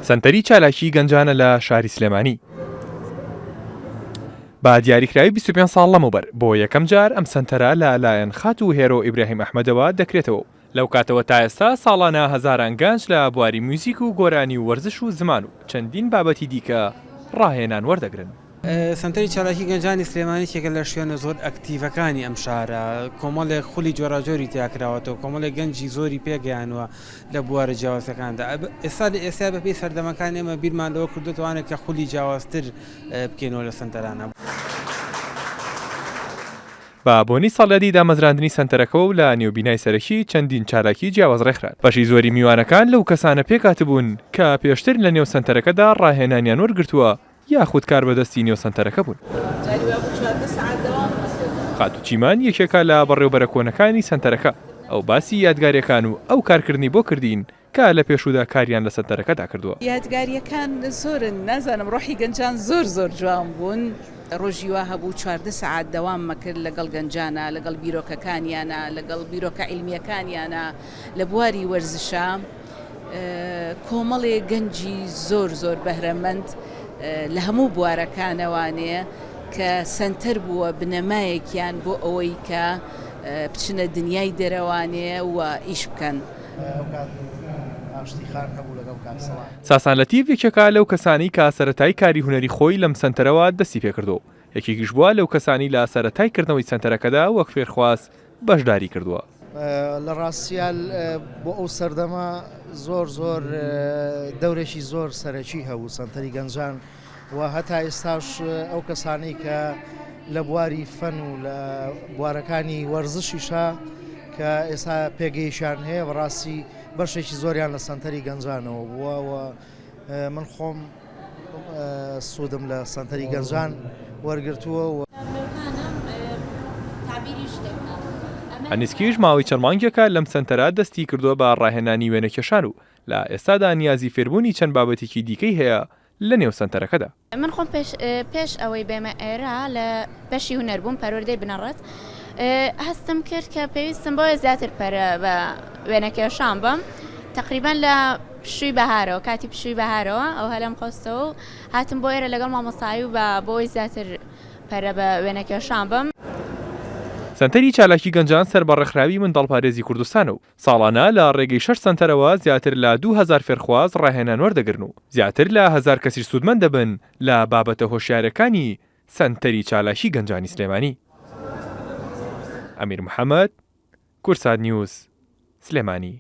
سەنتەری چالاکیی گەنجانە لە شاری سلێمانی. بە دیاریکراوی 25 ساڵ لەمەوبەر بۆ یەکەم جار ئەم سەنتەرە لە لایەن خاتوو هێرۆ ئیبراهیم ئەحمەدەوە دەکرێتەوە و لەو کاتەوە تا ئێستا ساڵانە هەزاران گەنج لە بواری میوزیک و گۆرانی و وەرزش و زمان و چەندین بابەتی دیکە ڕاهێنان وەردەگرن. سەنتەری چالاکی گەنجانی سلێمانی یەکێکە لە شوێنە زۆر ئەکتیڤەکانی ئەم شارە، کۆمەڵێک خولی جۆراوجۆری تیا کراوەتەوە، کۆمەڵێک گەنجی زۆری پێگەیانوە لە بوارە جیاوازەکاندا. ئێستا لە ئێستا بەپێی سەردەمەکان ئێمە بیرمان لەوە کردۆتەوانێک کە خولی جیاوازتر بکەینەوە لە سەنتەرانە. بە بۆنەی ساڵیادی دامەزراندنی سەنتەرەکەوە و لە نێو بینای سەرەکی چەندین چالاکی جیاواز ڕێکخران. بەشی زۆری میوانەکان لەو کەسانە پێکهاتبوون کە پێشتر لە نێو سەنتەرەکەدا ڕاهێنانیان وەرگرتووە یاخود کاربەدەستی نێو سەنتەرەکە بوون. خاتوو چیمەن یەکێکە لە بەڕێوبەرە کۆنەکانی سەنتەرەکە، ئەو باسی یادگارییەکان و ئەو کارکردنەی بۆ کردین کە لە پێشوودا کاریان لە سەنتەرەکەدا کردووە. یادگارییەکان زۆرن، نازانم ڕۆحی گەنجان زۆر زۆر جوان بوون، ڕۆژی وا هەبوو 14 سەعات دەواممە کرد لەگەڵ گەنجانا، لەگەڵ بیرۆکەکانیانا، لەگەڵ بیرۆکە عیلمییەکانیانا لە بواری وەرزشا. کۆمەڵێ گەنجی زۆر زۆر بەهرەمەند لە هەموو بوارەکانەوانێ کە سەنتەر بووە بنەمایەکیان بۆ ئەوەی کە بچنە دنیای دەرەوانێ و ئیش بکەن. ساسان لەتیف یەکێکە لەو کەسانەی کە سەرەتای کاری هونەری خۆی لەم سەنتەرەوە دەستی پێکردووە و یەکێکیش بووە لەو کەسانەی لە سەرەتای کردنەوەی سەنتەرەکەدا وەک فێرخواز بەشداری کردووە. لە ڕاستیا بۆ ئەو سەردەمە زۆر زۆر دەورێکی زۆر سەرەکی هەبوو سەنتەری گەنجان و هەتا ئێستاش ئەو کەسانەی کە لە بواری فەن و لە بوارەکانی وەرزشیشا کە ئێستا پێگەیشیان هەیە بەڕاستی بەشێکی زۆریان لە سەنتەری گەنجانەوە بووە و من خۆم سوودم لە سەنتەری گەنجان وەرگرتووە و. ئەنیسکیش ماوەی چەند مانگێکە لەم سەنتەرە دەستی کردووە بە ڕاهێنانی وێنەکێشان و لە ئێستادا نیازی فێربوونی چەند بابەتێکی دیکەی هەیە لە نێو سەنتەرەکەدا. من خۆم پێش پێش ئەوەی بێمە ئێرە لە بەشی هونەر بووم پەروەردەی بنەڕەت هەستم کرد کە پێویستم بۆیە زیاتر پەرە بە وێنەکێشان بم تقریبان لە پشووی بەهارەوە کاتی پشووی بەهارەوە ئەو هەلم قۆستەوە و هاتم بۆ ئێرە لەگەڵ مامۆستایی و بە بۆی زیاتر پەرە بە وێنەکێشان بم. سەنتەری چالاکی گەنجان سەر بە ڕێکخراوی منداڵپارێزی کوردستانە و ساڵانە لە ڕێگەی شەش سەنتەرەوە زیاتر لە 2000 فێرخواز ڕاهێنان وەردەگرن و زیاتر لە هەزار کەسیش سوودمەند دەبن لە بابەتە هۆشیارەکانی سەنتەری چالاکی گەنجانی سلێمانی. ئەمیر محەمەد، کوردسات نیوز، سلێمانی.